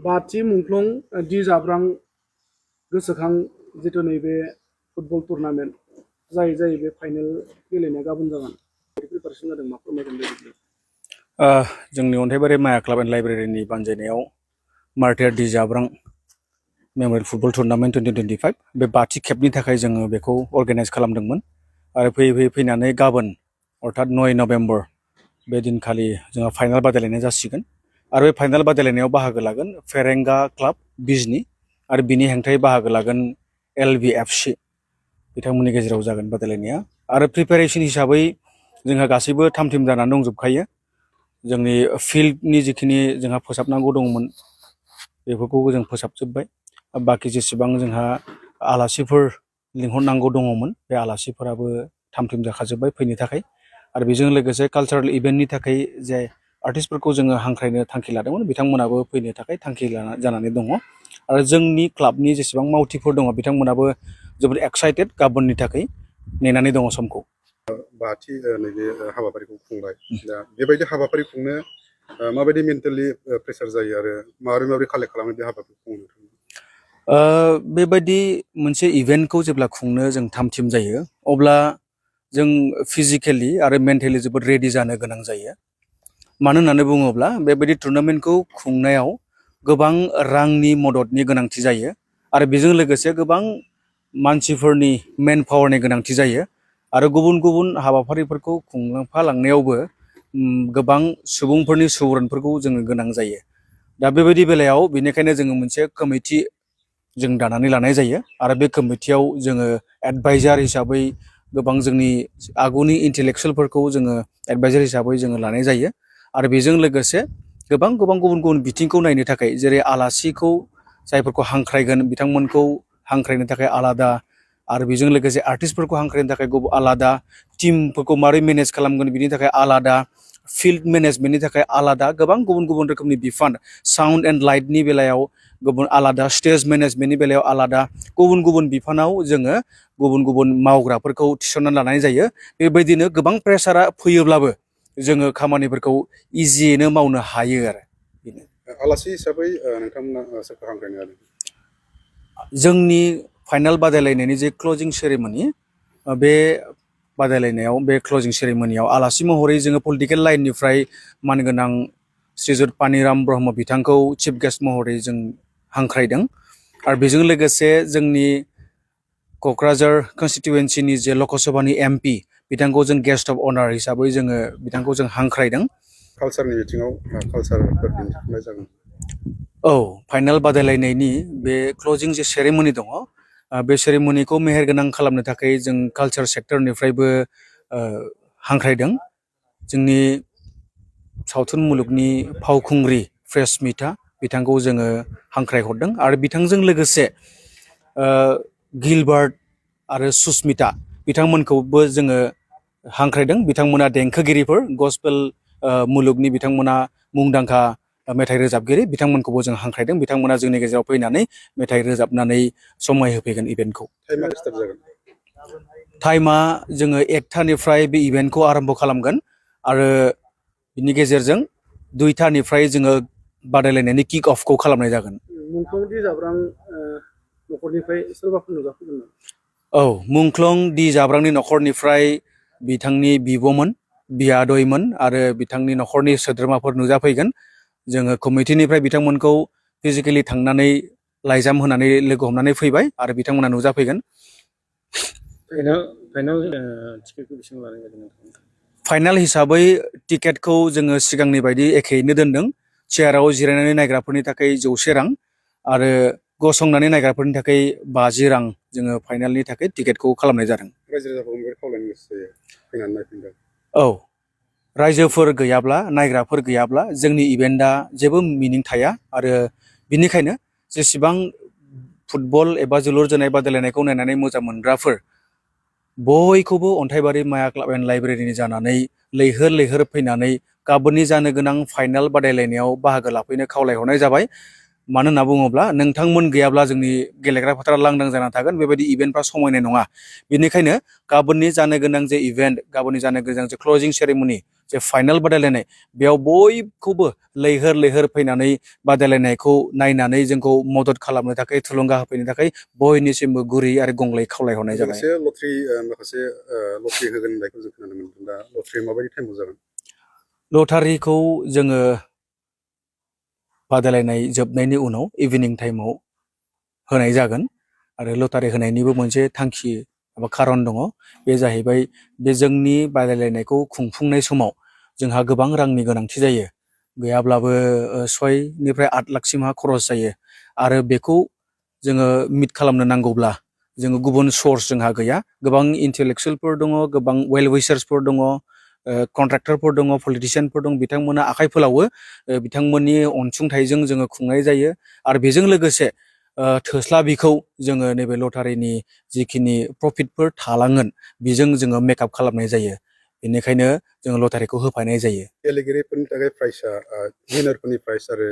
बाथि मुंख्लं दि जाब्रां गोसोखां जिथु नैबे फुटबल टुर्नामेन्ट जाय बे फाइनाल गेलेनाया गाबोन जागोन प्रिपारेसन जादों मा फोरमायगोन बेबायदि जोंनि अन्थाइबारि माया क्लाब एन्ड लाइब्रेरिनि बानजायनायाव मार्टियार दि जाब्रां मेमरियेल फुटबल टुर्नामेन्ट 2025 बे बाथि खेबनि थाखाय जोङो बेखौ अर्गानाइज खालामदोंमोन आरो फैयै फैनानै गाबोन अर्थात 9 नभेम्बर बे दिनखालि जोंहा फाइनाल बादायलायनाय जासिगोन आरो बे फाइनाल बादायलायनायाव बाहागो लागोन फेरेंगा क्लाब बिजनी आरो बिनि हेंथायै बाहागो लागोन LVFC बिथांमोननि गेजेराव जागोन बादायलायनाया आरो प्रिपेरेसन हिसाबै जोंहा गासैबो थाम-थिम जानानै दंजोबखायो जोंनि फिल्डनि जिखिनि जोंहा फोसाबनांगौ दंमोन बेफोरखौ जों फोसाबजोब्बाय बाखि जेसेबां जोंहा आलासिफोर लिंहरनांगौ दङमोन बे आलासिफोराबो थाम-थिम जाखाजोब्बाय फैनो थाखाय आरो बेजों लोगोसे कालचारेल इभेन्टनि थाखाय जे आर्टिस्टफोरखौ जोङो हांख्रायनो थांखि लादोंमोन बिथांमोनाबो फैनो थाखाय थांखि जानानै दङ आरो जोंनि क्लाबनि जेसेबां मावथिफोर दङ बिथांमोनाबो जोबोद एक्साइटेड गाबोननि थाखाय नेनानै दङ समखौ बाथि नैबे हाबाफारिखौ खुंबाय दा बेबायदि हाबाफारि खुंनो माबायदि मेन्टेलि प्रेसार जायो आरो माबोरै कालेक्ट खालामो बे हाबाफारिखौ खुंनो बेबायदि मोनसे इभेन्टखौ जेब्ला खुंनो जों थाम-थिम जायो अब्ला जों फिजिकेलि आरो मेन्टेलि जोबोद रेडि जानो गोनां जायो मानो होननानै बुङोब्ला बेबायदि टुर्नामेन्टखौ खुंनायाव गोबां रांनि मददनि गोनांथि जायो आरो बेजों लोगोसे गोबां मानसिफोरनि मेन पावारनि गोनांथि जायो आरो गुबुन गुबुन हाबाफारिफोरखौ खुंफालांनायावबो गोबां सुबुंफोरनि सुबुरुनफोरखौ जोङो गोनां जायो दा बेबायदि बेलायाव बेनिखायनो जोङो मोनसे कमिटि जों दानानै लानाय जायो आरो बे कमिटियाव जोङो एडभाइजार हिसाबै गोबां जोंनि आगुनि इन्टेलेक्सुयेलफोरखौ जोङो एडभाइजार हिसाबै जोङो लानाय जायो आरो बेजों लोगोसे गोबां गुबुन गुबुन बिथिंखौ नायनो थाखाय जेरै आलासिखौ जायफोरखौ हांख्रायगोन बिथांमोनखौ हांख्रायनो थाखाय आलादा आरो बेजों लोगोसे आर्टिस्टफोरखौ हांख्रायनो थाखाय आलादा टीमफोरखौ मारै मेनेज खालामगोन बिनि थाखाय आलादा फिल्ड मेनेजमेन्टनि थाखाय आलादा गोबां गुबुन गुबुन रोखोमनि बिफान साउन्ड एन्ड लाइटनि बेलायाव गुबुन आलादा स्टेज मेनेजमेन्टनि बेलायाव आलादा गुबुन गुबुन बिफानाव जोङो गुबुन गुबुन मावग्राफोरखौ थिसननानै लानाय जायो बेबायदिनो गोबां प्रेसारा फैयोब्लाबो जोङो खामानिफोरखौ इजियैनो मावनो हायो आरो बेनो आलासि हिसाबै नोंथांमोना सोरखौ हांख्रायनो जादों जोंनि फाइनाल बादायलायनायनि जे क्लजिं सेरेमनि बे बादायलायनायाव बे क्लजिं सेरेमनियाव आलासि महरै जोङो पलिटिकेल लाइननिफ्राय मानगोनां श्रीजुत पानिराम ब्रह्म बिथांखौ चिफ गेस्ट महरै जों हांख्रायदों आरो बेजों लोगोसे जोंनि क'क्राझार कनस्टिटुवेन्सिनि जे लकसभानि MP बिथांखौ जों गेस्ट अफ अनार हिसाबै जोङो बिथांखौ जों हांख्रायदों कालचारनि बिथिङाव कालचारफोर दिन्थिफुंनाय जागोन औ फाइनाल बादायलायनायनि बे क्लजिं जे सेरेमनि दङ बे सेरेमनिखौ मेहेरगोनां खालामनो थाखाय जों कालचार सेक्टरनिफ्रायबो हांख्रायदों जोंनि सावथुन मुलुगनि फावखुंग्रि प्रेसमिता बिथांखौ जोङो हांख्रायहरदों आरो बिथांजों लोगोसे गिलबार्ट आरो सुस्मिता बिथांमोनखौबो जोङो हांख्रायदों बिथांमोना देंखोगिरिफोर गस्पेल मुलुगनि बिथांमोना मुंदांखा मेथाइ रोजाबगिरि बिथांमोनखौबो जों हांख्रायदों बिथांमोना जोंनि गेजेराव फैनानै मेथाइ रोजाबनानै समाय होफैगोन इभेन्टखौ टाइमा जोङो 1टानिफ्राय बे इभेन्टखौ आरम्भ खालामगोन आरो बिनि गेजेरजों 2टानिफ्राय जोङो बादायलायनायनि किक अफखौ खालामनाय जागोन मुंख्लं दि जाब्रां न'खरनिफ्राय सोरबाफोर नुजाफैगोन औ मुंख्लं दि जाब्रांनि न'खरनिफ्राय बिथांनि बिब'मोन बियादैमोन आरो बिथांनि न'खरनि सोद्रोमाफोर नुजाफैगोन जोङो कमिटिनिफ्राय बिथांमोनखौ फिजिकेलि थांनानै लाइजाम होनानै लोगो हमनानै फैबाय आरो बिथांमोना नुजाफैगोन फाइनाल हिसाबै टिकेटखौ जोङो सिगांनि बायदि एखेयैनो दोनदों चेयाराव जिरायनानै नायग्राफोरनि थाखाय 100 रां आरो गसंनानै नायग्राफोरनि थाखाय 50 रां जोङो फाइनालनि थाखाय टिकेटखौ खालामनाय जादों औ रायजोफोर गैयाब्ला नायग्राफोर गैयाब्ला जोंनि इभेन्टआ जेबो मिनिं थाया आरो बिनिखायनो जेसेबां फुटबल एबा जोलुर जोनाय बादायलायनायखौ नायनानै मोजां मोनग्राफोर बयखौबो अन्थाइबारि माया क्लाब एन्ड लाइब्रेरिनि जानानै लैहोर लैहोर फैनानै गाबोननि जानो गोनां फाइनाल बादायलायनायाव बाहागो लाफैनो खावलायहरनाय जाबाय मानो होनना बुङोब्ला नोंथांमोन गैयाब्ला जोंनि गेलेग्रा फोथारा लांदां जाना थागोन, बेबायदि इभेन्टफ्रा समायनाय नङा। बेनिखायनो गाबोननि जानो गोनां जे इभेन्ट, गाबोननि जानो गोनां जे क्लजिं सेरेमनि, जे फाइनाल बादायलायनाय, बेयाव बयखौबो लैहोर लैहोर फैनानै बादायलायनायखौ नायनानै जोंखौ मदद खालामनो थाखाय, थुलुंगा होफैनो थाखाय बयनिसिमबो गुरै आरो गंग्लाय खावलायहरनाय जाबाय। लोगोसे माखासे लटारि होगोन होननायखौ जों खोनानो मोनदों। दा लटारि माबायदि टाइमाव जागोन? लटारिखौ जोङो बादायलायनाय जोबनायनि उनाव इभिनिं टाइमाव होनाय जागोन। आरो लटारि होनायनिबो मोनसे थांखि एबा खारन दङ। बे जाहैबाय, बे जोंनि बादायलायनायखौ खुंफुंनाय समाव जोंहा गोबां रांनि गोनांथि जायो। गैयाब्लाबो 6 8 लाखसिमहा खरस जायो। आरो बेखौ जोङो मिट खालामनो नांगौब्ला जोङो गुबुन सर्स जोंहा गैया। गोबां इन्टेलेक्सुयेलफोर दङ, गोबां वेल विशार्सफोर दङ, कन्ट्राक्टरफोर दङ, पलिटिशियानफोर दं, बिथांमोना आखाइ फोलावो। बिथांमोननि अनसुंथाइजों जोङो खुंनाय जायो। आरो बेजों लोगोसे थोस्लाबिखौ जोङो नैबे लटारिनि जिखिनि प्रफिटफोर थालांगोन बेजों जोङो मेकआप खालामनाय जायो। बेनिखायनो जोङो लटारिखौ होफानाय जायो। गेलेगिरिफोरनि थाखाय प्राइसआ, विनारफोरनि प्राइस आरो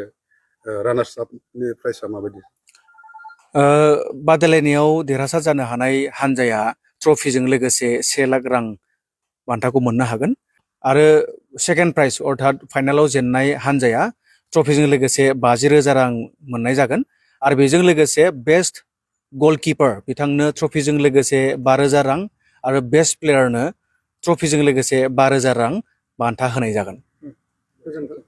रानार्स आपनि प्राइसआ माबायदि? बादायलायनायाव देरहासार जानो हानाय हान्जाया ट्रफिजों लोगोसे 1 लाख रां बान्थाखौ मोननो हागोन। आरो सेकेन्ड प्राइज अर्थात फाइनालाव जेननाय हान्जाया ट्रफिजों लोगोसे 50,000 रां मोननाय जागोन। आरो बेजों लोगोसे बेस्ट गलकिपार बिथांनो ट्रफिजों लोगोसे 5,000 रां आरो बेस्ट प्लेयारनो ट्रफिजों लोगोसे 5,000 रां बान्था होनाय जागोन। गोजोन्थों।